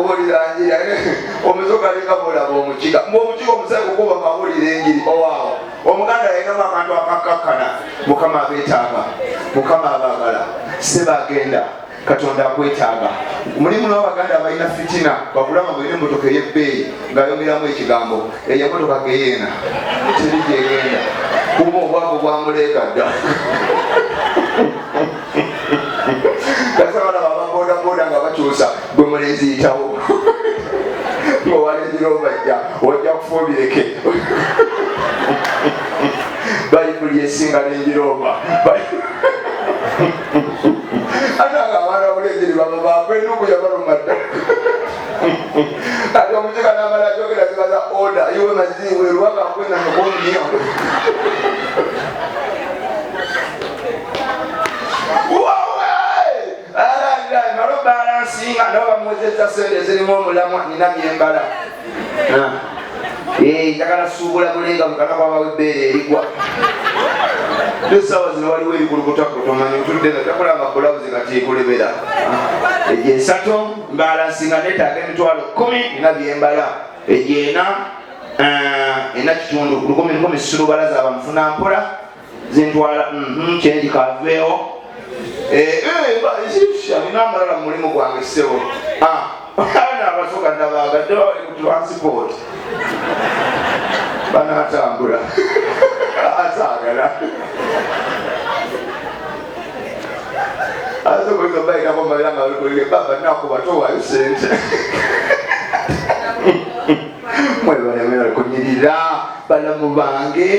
Kubuulira njiri. Omusoga alinga bw'olaba omukiga. Mbu omukiga omusayi kukuba ng'abuulira enjiri. Owaawo. Omuganda yalinamu akantu akakkakkana. Mukama abeetaaga. Mukama abaagala. Ssebo agenda. Katonda akwetaaga. Mulimu n'Abaganda abalina fitina, bakulaba mbu olina emmotoka ey'ebbeeyi ng'ayongeramu ekigambo, eyo emmotoka geyeena teri gyegenda kuba obwavu bwamuleeka dda. Kasita balaba aba bodaboda nga bakyusa, gwe mulenzi yitawo ng'owalengira obajja ojja kufa obireke. Bayibuli esinga nengiroba ate nga abaana bulengeri baba bakwenugu yabaluma dda. Kati omukiga namala jogera ziba za oda iwe maziwe lwaka kwenda nokomunia malo balansinga nabo bamuwezezza sente ezirimu omulamwa nina byembala. Njagala suubula bulenga mukana kwabawo ebbeere erigwa esaawa zino waliwo erikulukuta kutomanyi otudde nga takulanga bulawuzi kati ekulebera egyo esatu mbalansinga netaaga 100,000 nina byembala egyo ena ena kitundu lukumi lukumi sulubalaza abamufuna mpola zintwala kyenji kaveewo. Nina amalala mu mulimu gwange ssebo. Abaana abasooka nabaagadde bali ku transport banatambula asaagala asobola bayitako mabira nga balikulire baba nakuba towaayo sente. Mwebale mwebale kunyirira balamu bange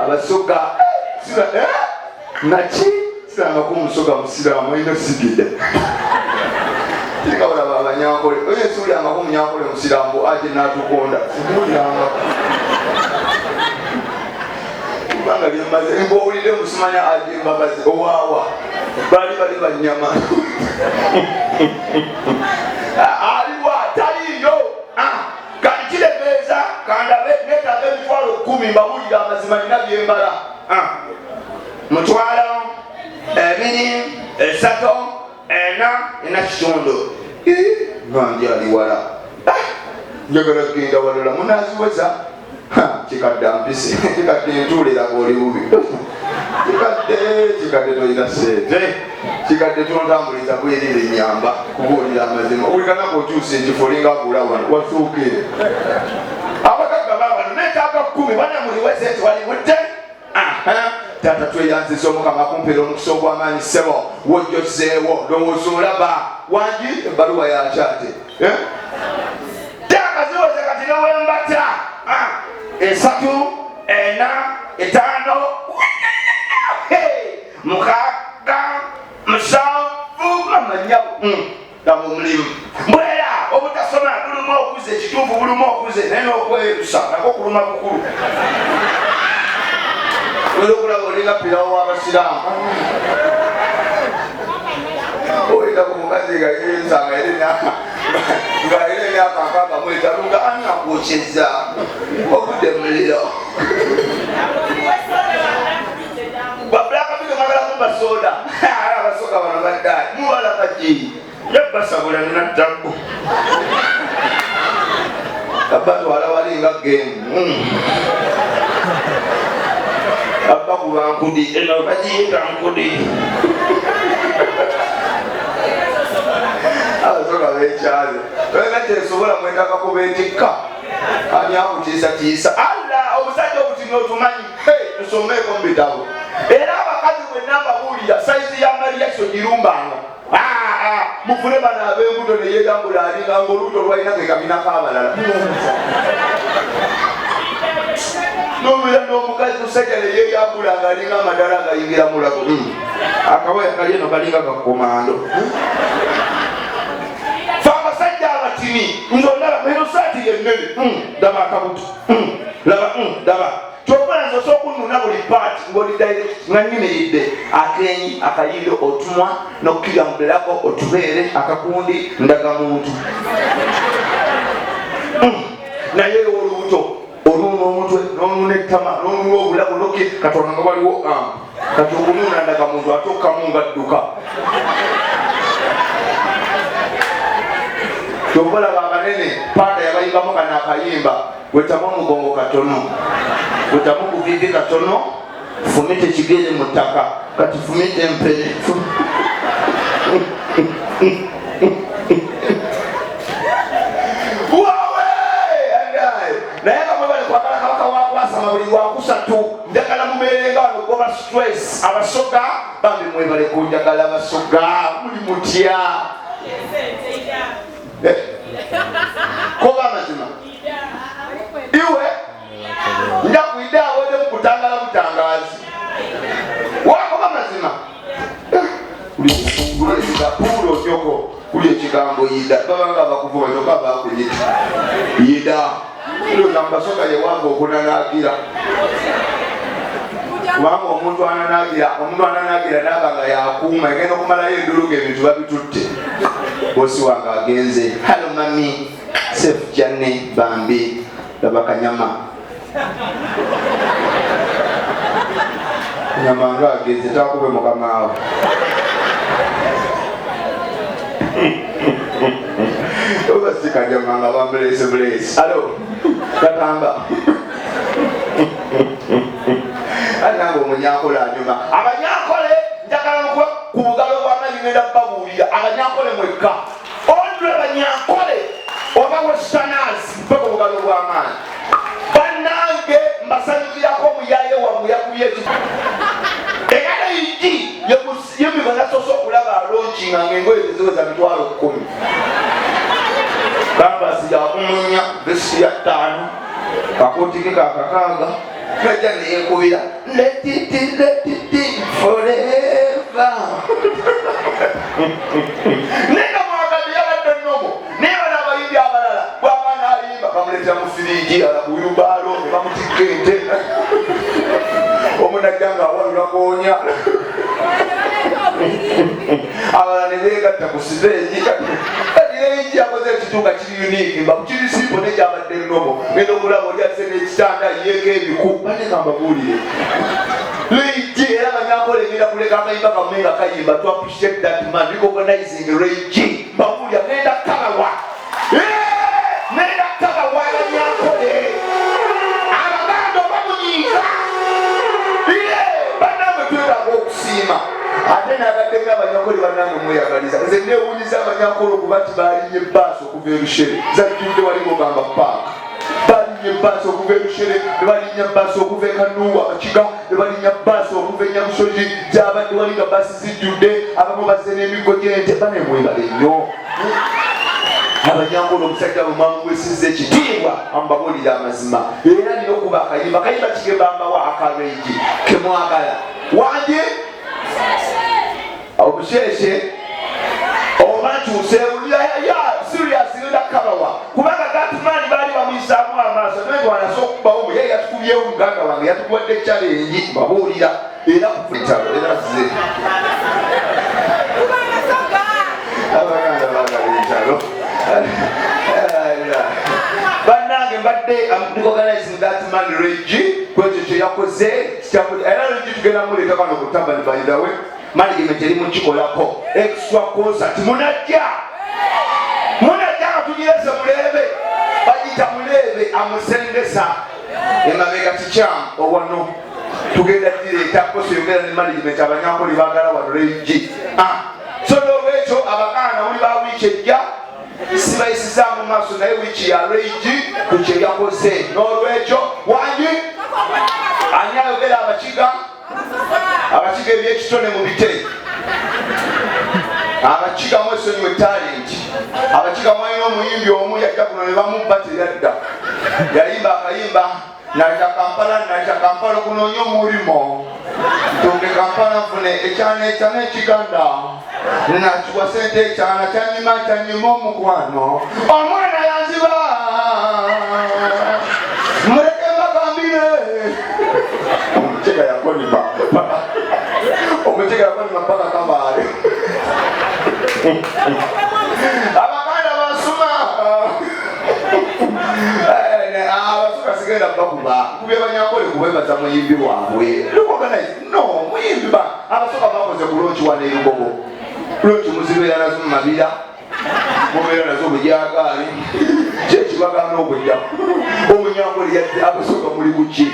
abasoga. Naki sirangako omusoga musiraamu alina sigida kirika balaba abanyankole oyo nsiwulyangako omunyankole musiraamu aje natukonda simuwulirangako kubanga byemaze mbwowulidde musimanya aje mbabazi owaawa bali bali banyama aliwa taliyo. Kati kiremeeza kandabe netaaga 100,000 mbawulira amazima nina byembala. 20, 2, 3, 4, 4 kitundu. Nga ndi ali wala, njagala kugenda walala munaziweza. Kikadde ampise kikadde entuula eraga oli bubi kikadde kikadde tolina sente kikadde tontambuliza bwerire nyamba kubuulira amazima buli kanaku okyusa ekifo olinga agula wano wasuukire abagagga babano netaaga 10 banamuliweze nti wali budde. Taata tweyanziza omukama akumpeera omukisa ogw'amaanyi ssebo wojjozeewo ndowooza olaba wangi ebbaluwa yakyate takaziweze kati newembata 3, 4, 5, 6, 7 mamanyabo laba omulimu mbwera obutasoma buluma okuze ekituufu buluma okuze naye n'okwerusa nako kuluma kukulu era okulaba olinga pirawo w'abasiraamu oyita ku mukazi nga yensa nga era emyaka 65 nga anakwokeza ogudde muliro babulakabike mwagala kumba soda abasoga bano baddayi mubala kaki yabasabula nina tabbu abatwala wali nga gemu abakuba nkudi eno bagiyita nkudi abasoga bekyaze olina kyesobola mwetaka kubetikka ani akutiisatiisa alla obusajja obutini otumanyi tusomeeko mu bitabo era abakazi bwenna mbabuulira sayizi ya mariyaso girumbanga mufune bano ab'embuto neyeyambula alinga nga olubuto lwalina ke kabina k'abalala nobeera n'omukazi musajja neyeyambula nga alinga amadala agayingira mulago akawaya kali eno kalinga kakomando. Fe abasajja abatini nze ondaba eno saati yennene laba akabuto laba laba kyova nze osobola okunnuna buli paati ng'oli direct nga nnyimiridde akenyi akayindo otumwa n'okkirira mu bulago otubeere akakundi ndagamuntu naye olubuto oluuna omutwe n'onuuna ettama n'onuuna obulago noki katonda nga waliwo kati okunuuna ndagamuntu ate okkamu nga dduka. Kyova olaba abanene panda yabayimbamu kano akayimba, wetamu omugongo katono, wetamu kuvivi katono, fumita ekigere mu ttaka, kati fumita empere. Naye nga mwebale kwagala kabaka wakwasama buli lwakusatu, njagala mubeerenga wano goba stress. Abasoga bambi mwebale kunjagala. Abasoga muli mutya? Koba amazima, iwe nja kwida awede mukutangala butangazi wakoba mazima puulo nyoko kuli ekigambo yida babanga bakuvuma kyoka bakuyita yida lugamba soka yewanga okunanagira, kubanga omuntu ananagira, omuntu ananagira naaba nga yakuuma egenda okumalayo endulu nga ebintu babitutte. Bosi wange agenze. Hello mami, safe journey bambi. Laba kanyama nyama nga agenze, takube mukamaawe. Oba si kanyama nga bamulese bulesi. Alo katamba anange omunyankole anyuma. Abanyankole njagala mukuba ku bugalo bw'amaanyi, ngenda babuulira. Abanyankole mwekka ondula abanyankole oba westerners, mpe ku bugalo bw'amaanyi. Bannange mbasanyukirako, omuyaye wammwe yakubye eki era neigi yemigo nasoose okulaba alonkinga nga engoye teziweza 100,000, kambasi yakumunya, vesi ya 5, kakooti ke kakakaaga, najja neyekubira let it, let it forever. Naye nga mwagadde yabadde nomo. Naye bano abayimbi abalala bwaba nayimba bamuleetera mu firiji, ku wirubaalo ne bamutikka ente, omu najja nga awalula goonya, abalala ne beegatta ku siteegi. Kati Ray yakoze ekintu nga kiri unique, mba kiri simple, nekyabadde nomo. Ngenda okulaba oli ase n'ekitanda yeeko ebiku. Baneka mbabuulire, Ray era banyakola egenda kuleka akayimba kamme nga kayimba to appreciate that man, recognizing Ray G. Mbabuulira, ngenda kabawa, ngenda kabawa. Abanyankole abaganda oba munyiiza, bannange twetaaga okusiima. Ate nagadde nga abanyankole bannange mweyagaliza. Nze newunyiza abanyankole okuba nti balinye ebbaasi okuva erushere, zajjudde wali ngogamba paaka. Balinnya ebbaasi okuva erushere, ne balinnya bbaasi okuva ekanuuwa abakiga, ne balinnya bbaasi okuva enyabusozi. Gyabadde wali nga baasi zijjudde, abamu bazze n'emiggo gy'ente. Banemwebale nnyo abanyankole, omusajja bwe mwamugwesizza ekitiibwa. Ambabuulira amazima, era nina okuba akayimba kayimba kikembambawa akarengi kemwagala wange obusheshe oba nkyuse serious, ngenda kabawa, kubanga gatumaani baali bamuyisaamu amaaso. Naye wanasa okubawo muye yatukubyewo, muganda wange yatukuwadde challenge. Mbabuulira era kufutalo era ze abaganda bagala entalo. Bannange mbadde recognizing that man Ray G kwekyo kyeyakoze. Era Ray G tugenda muleeta kano ku tabani. By the way, management eri mukikolako extra concert. Munajja, munajja nga tugirese muleebe, bagiyita muleebe amusengesa emabega kikyamu. Owano tugenda gireeta koso yogera ne management. Abanyankole bagala wano Ray G. So nolwekyo abagaana muli ba wiiki ejja sibayisizaamu maaso, naye wiiki ya Ray G ku kye yakoze. N'olwekyo wangi ani ayogera? Abakiga, abakiga ebyekitone mu bite. Abakiga mwesonyiwe talent. Abakiga mwalina omuyimbi omu yajja kuno ne bamubba, teyadda. Yayimba akayimba, naja Kampala, naja Kampala okunoonya omulimo, ntunge Kampala nfune ekyana, ekyana ekiganda nakiwa sente, ekyana kyanyuma, kyanyuma omukwano, omwana yanziba, muleke mbagambire. Omukiga yakonima, omukiga yakonima mpaka Kabaale. Abaganda basuma, abasuka sigenda bakuba nkubye banyankole kubebaza muyimbi waabwe. No muyimbi ba abasoka bakoze ku launch wano erugogo. Launch muzibeera nazo mu mabira. Mubeera nazo bujagaali kyekibagaana okujja omunyankole yadde abasoga muli kuki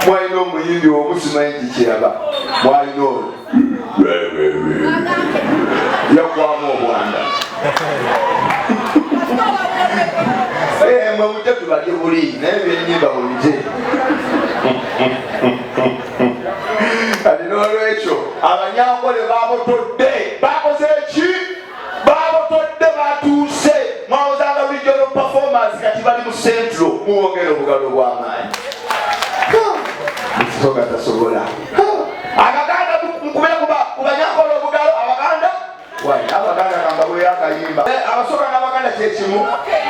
mwalina omuyimbi omu simanyi kikiraba mwalina olwo yaggwamu obwanda eh, mwe mujja tubalye buli naye byenyimba mubije kati n'olwekyo abanyankole babotodde bakoze ki babotodde batuuse mwawozanga regional performance kati bali mu central muwongere obugalo bw'amaanyi mukisoga tasobola abaganda mukubire kubanyankole obugalo abaganda abaganda kambaweyo akayimba eh, abasoga n'abaganda kyekimu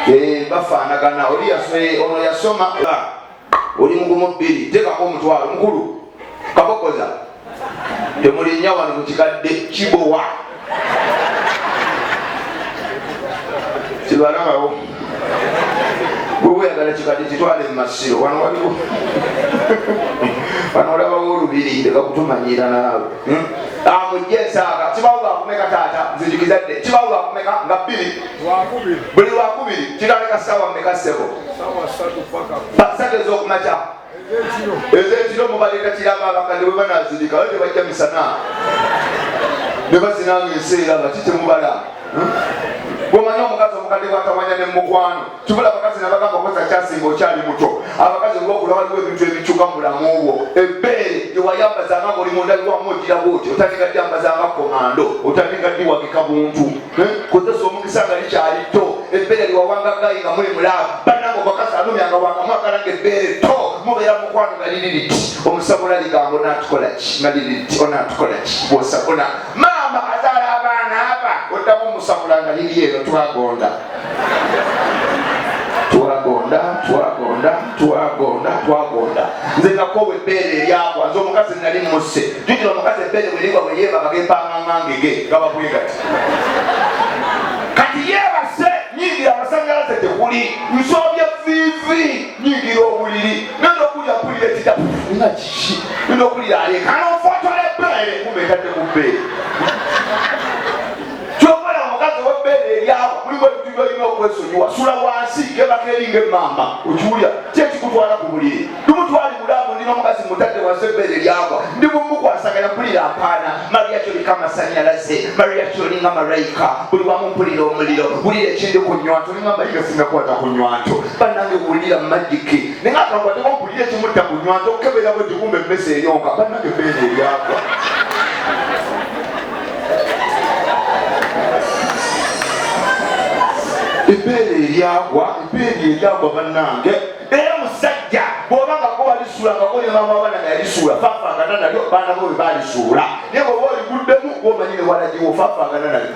eh, bafaanagana oli eh, ono yasoma oli mugumu bbiri tekako omutwalo mukulu kabokoza temulinnya wano mu kikadde kibowa kibalabawo bweweyagala kikadde kitwale mu masiro wano waliwo wano olabawo olubiri leka kutumanyira naawe hmm? ah, mujje ensaaga kibawo lwakumeka taata nzijukizadde kibawo lwakumeka nga bbiri buli lwakubiri kitandika saawa meka ssebo satu ez'okumakya ez'ekiro mubaleeta kiraba abakadde bwe banazirika ayo tebajja misana ne bazina nga ensi eraba ki temubala hmm? bwomanyi omukazi omukadde bwatawanya ne mukwano kibula abakazi nabagamba koza kyasinga okyali muto abakazi bwokula waliwo ebintu ebikyuka mu bulamu bwo ebbeere gyewayambazanga ngaoli mundabirwamu ogira bwoti otandika dyambazanga komando otandika diwagika buntu Eh? Kozesa omukisa nga likyali tto ebbeere liwawanga gayi nga muli mulaavu bannange obakazi alumya nga wakamwagala nga ebbeere tto mubeera mukwano nga liri liti omusabula ligambo natukola ki nga liri liti onatukola ki bwosabula maama azaala abaana aba oddamu omusabula nga liri eno twagonda twagonda twagonda twagonda twagonda nze nakoowa ebbeere eryagwa nze omukazi nali musse jjukira omukazi ebbeere bwe ligwa bwe yeebaka gempangangangege gaba bwe gati kati yeebase nyingira amasanyalaze tekuli nsoobye viivi nyingira obuliri nenda okulya mpulira ekita nga kiki nenda okulira aleekaana ofotola ebbeere kumbe etadde ku bbeere kyokola omukazi owebbeere eryabo mulimu ebintu byolina okwesonyiwa sula wansi kebaka eringa emmamba okiwulira kyekikutwala ku buliri lumu twali mulamu ndi n'omukazi mutadde wansi ebbeere lyagwa ndi mumukwasaganya mpulira apaana maria kyoliko amasanyalaze maria kyolinga malayika buli wamu mpulira omuliro wulira ekindi ku nywanto olinga mayiga singakwata ku nywanto bannange wulira magiki naye nga kankwateko mpulira ekimutta ku nywanto okukebera bwe gikumba emmese eyonka bannange ebbeere eryagwa ebbeere eryagwa ebbeere eryagwa bannange era musajja bwoba nga gwe walisuula nga goli maama wabaana nga yalisuula faafagana nalyo baana bo bwe balisuula naye bwoba oliguddemu gwomanyi ne walagiwo faafagana nalyo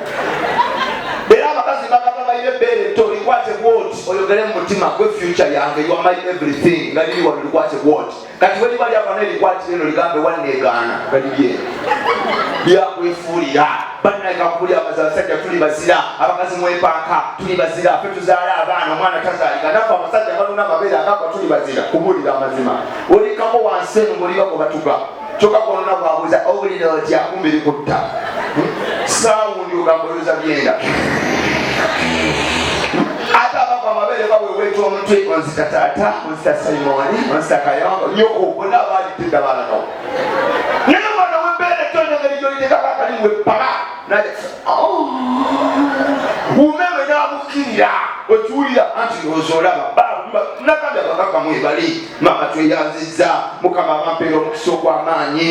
era abakazi bagamba balina ebbeere etto likwate bwoti oyogere mu mutima gwe future yange you are my everything nga liri wano likwate bwoti kati weliba lyava nelikwatira eno ligambe wanneegaana nga liri eno lyakwefuulira bannange kakubuli amazi abasajja tuli bazira abakazi mwepanka tuli bazira ffe tuzaala abaana omwana tazaalika naffe abasajja baluna amabeere agagwa tuli bazira kubuulira amazima olikako wansi eno muliba gwe batuga kyokka gwonona bwabuuza owulira otya kumbe likutta hmm? saawundi ogamba oyoza byenda ate abagwa amabeere baweweeta omutwe onzita taata onzita simoni onzita kayongo nyoko bonna baalitidda baanakawo naye omwana wembeere toyina ngeri gyolitekako akalimu weppala umeme namukirira okiwulira anti ndowooza olaba nagambye abagagga mwebali mama tweyanzizza mukama abampeera omukisa ogw'amaanyi.